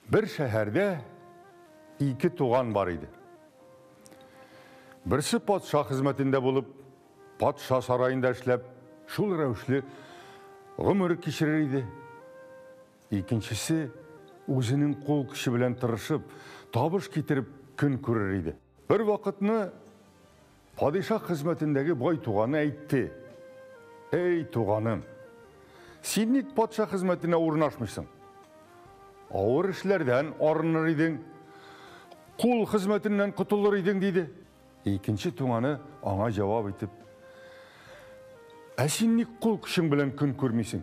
Бер шәһәрдә ике туган бар иде. Берсе патша хезмәтендә булып, патша сараенда эшләп, шул рәвешле гомер кичерер иде. Икенчесе үзенең кул көче белән тырышып, табыш китереп көн күрер иде. Бер вакытны падишаһ хезмәтендәге бай туганы әйтте: "Эй, туганым, син ник патша хезмәтенә урнашмыйсың? Авыр эшләрдән арыныр идең, кул хезмәтеннән котылыр идең", диде. Икенче туганы аңа җавап итеп: "Ә син ник кул көчең белән көн күрмисең?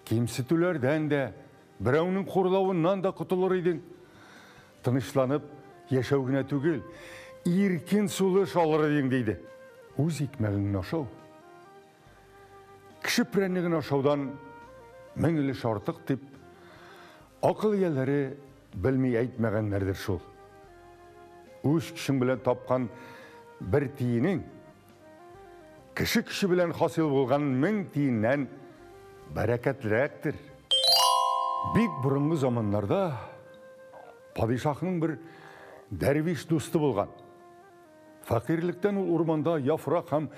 Кимсетүләрдән дә, берәүнең хурлавыннан да котылыр идең. Тынычланып яшәү генә түгел, иркен сулыш алыр идең", диде. Үз икмәгеңне ашау кеше прәннеген ашаудан мең өлеш артык дип, акыл ияләре белми әйтмәгәннәрдер шул. Үз көчең белән тапкан бер тиенең кеше көче белән хасил булган 1000 тиеннән бәрәкәтлерәктер. Бик борынгы заманнарда падишаһның бер дәрвиш дусты булган. Фәкыйрьлектән ул урманда яфрак һәм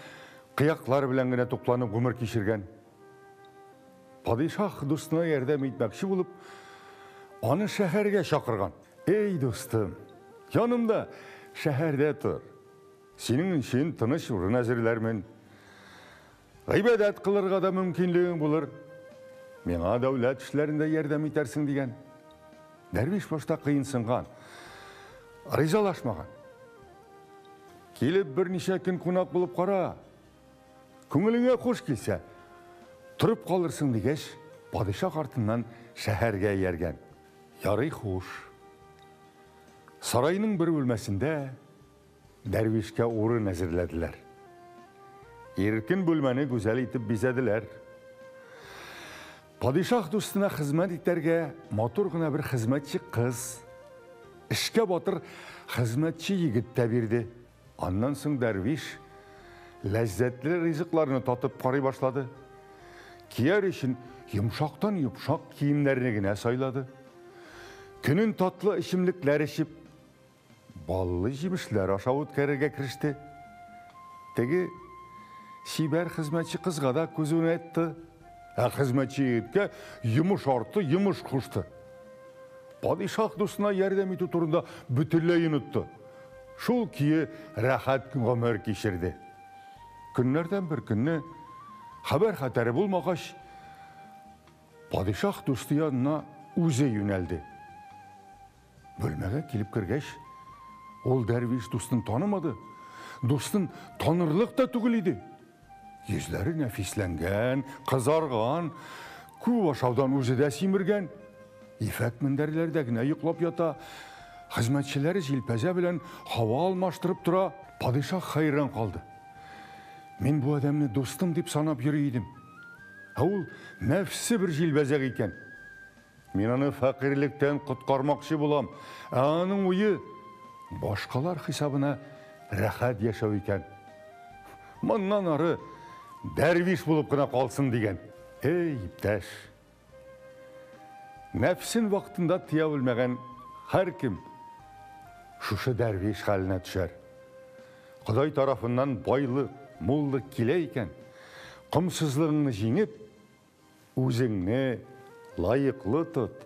кыяклар белән генә тукланып гомер кичергән. Падишаһ дустына ярдәм итмәкче булып, аны шәһәргә чакырган. Эй, дустым, янымда шәһәрдә тор. Синең өчен тыныч урын әзерләрмен. Гыйбадәт кылырга да мөмкинлегең булыр. Миңа дәүләт эшләрендә ярдәм итәрсең, дигән. Дәрвиш башта кыенсынган, ризалашмаган. Килеп берничә көн кунак булып кара. Күңелеңә хуш килсә, торып калырсың, дигәч, падишаһ артыннан шәһәргә ияргән. Ярый, хуш. Сарайның бер бүлмәсендә дәрвишкә урын әзерләделәр. Иркен бүлмәне гүзәл итеп бизәделәр. Падишаһ дустына хезмәт итәргә матур гына бер хезмәтче кыз, эшкә батыр хезмәтче егет тә бирде. Аннан соң дәрвиш ләззәтле ризыкларны татып карый башлады. Кияр өчен йомшактан йомшак киемнәрне генә сайлады. Көнен татлы эчемлекләр эчеп, баллы җимешләр ашап үткәрергә кереште. Теге чибәр хезмәтче кызга да күз уйнатты. Ә хезмәтче егеткә йомыш арты йомыш кушты. Падишаһ дустына ярдәм итү турында бөтенләй онытты. Шул көе рәхәт гомер кичерде. Көннәрдән бер көнне хәбәр хәтәре булмагач, падишаһ дусты янына үзе юнәлде. Бүлмәгә килеп кергәч, ул дәрвиш дустын танымады. Дустын танырлык та түгел иде. Йөзләре нәфисләнгән, кызарган, күп ашаудан үзе дә симергән. Ефәк мендәрләрдә генә йоклап ята. Хезмәтчеләре җилпәзә белән һава алмаштырып тора. Падишаһ хәйран калды. Мин бу адәмне дустым дип санап йөри идем. Ә ул нәфсе бер җилбәзәк икән. Мин аны фәкыйрьлектән коткармакчы булам, ә аның уе башкалар хисабына рәхәт яшәү икән. Моннан ары дәрвиш булып кына калсын дигән. Эй, иптәш! Нәфсен вакытында тыя белмәгән һәркем шушы дәрвиш хәленә төшәр. Ходай тарафыннан байлык, муллык килә икән, комсызлыгыңны җиңеп, үзеңне лаеклы тот.